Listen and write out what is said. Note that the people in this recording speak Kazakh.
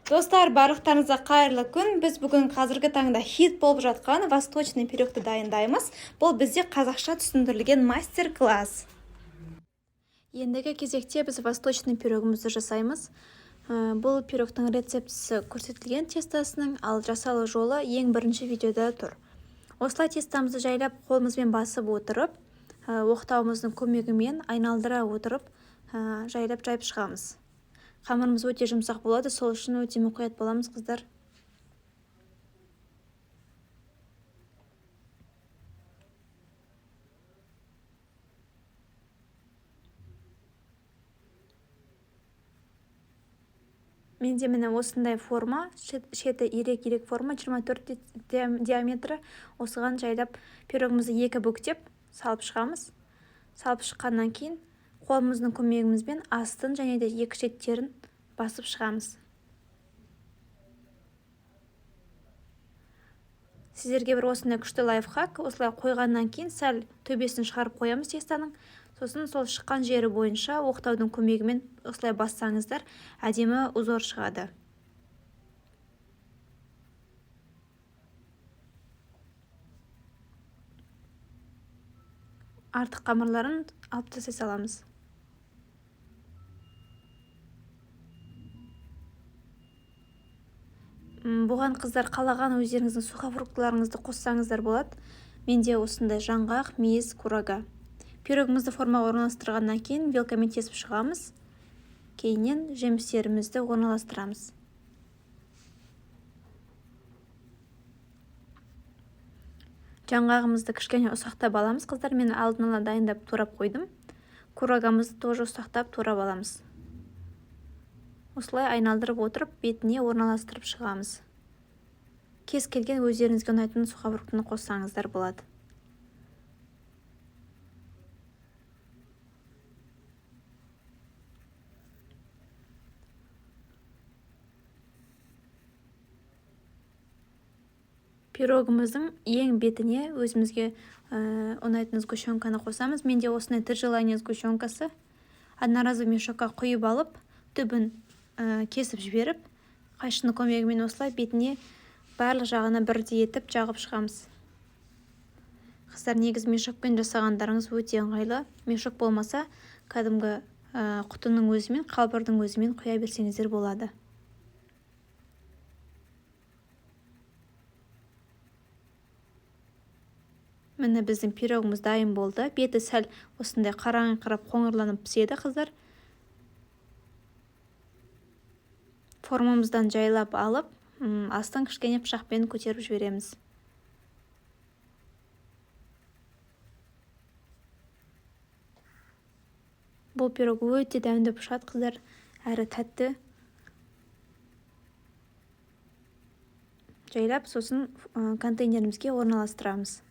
Достар, барлықтарыңызға қайырлы күн. Біз бүгін қазіргі таңда хит болып жатқан восточный пирогты дайындаймыз. Бұл бізде қазақша түсіндірілген мастер-класс. Ендігі кезекте біз восточный пирогымызды жасаймыз. Бұл пирогтың рецептісі көрсетілген тестосының, ал жасалу жолы ең бірінші видеода тұр. Осылай тестамызды жайлап қолымызбен басып отырып, оқтауымыздың көмегімен айналдыра отырып, жайлап жайып шығамыз. Қамырымыз өте жұмсақ болады, сол үшін өте мұқият боламыз, қыздар. Менде міне осындай форма, шеті ирек-ирек форма, 24 диаметрі. Осыған жайлап пирогымызды екі бүктеп салып шығамыз. Салып шыққаннан кейін қолымыздың көмегімізбен астын және де екі шеттерін басып шығамыз. Сіздерге бір осындай күшті лайфхак. Осылай қойғаннан кейін сәл төбесін шығарып қоямыз тестаның. Сосын сол шыққан жері бойынша оқтаудың көмегімен осылай бассаңыздар, әдемі узор шығады. Артық қамырларын алып тастай саламыз. Бұған, қыздар, қалаған өздеріңіздің сухофруктыларыңызды қоссаңыздар болады. Менде осындай жаңғақ, мейіз, курага. Пирогымызды формаға орналастырғаннан кейін вилкамен тесіп шығамыз. Кейіннен жемістерімізді орналастырамыз. Жаңғағымызды кішкене ұсақтап аламыз, қыздар. Мен алдын ала дайындап турап қойдым. Курагамызды тоже ұсақтап турап аламыз. Осылай айналдырып отырып, бетіне орналастырып шығамыз. Кез келген өздеріңізге ұнайтын сухофруктыны қоссаңыздар болады. Пирогымыздың ең бетіне өзімізге ұнайтын сгущенканы қосамыз. Менде осындай Три желания сгущенкасы. Одноразовый мешокқа құйып алып, түбін кесіп жіберіп, қайшының көмегімен осылай бетіне барлық жағына бірдей етіп жағып шығамыз. Қыздар, негізі мешокпен жасағандарыңыз өте ыңғайлы. Мешок болмаса, кәдімгі құтының өзімен, қалбырдың өзімен құя берсеңіздер болады. Міне, біздің пирогымыз дайын болды. Беті сәл осындай қараңқырап қоңырланып піседі, қыздар. Формамыздан жайлап алып, астын кішкене пышақпен көтеріп жібереміз. Бұл пирог өте дәмді пышады, қыздар, әрі тәтті. Жайлап сосын контейнерімізге орналастырамыз.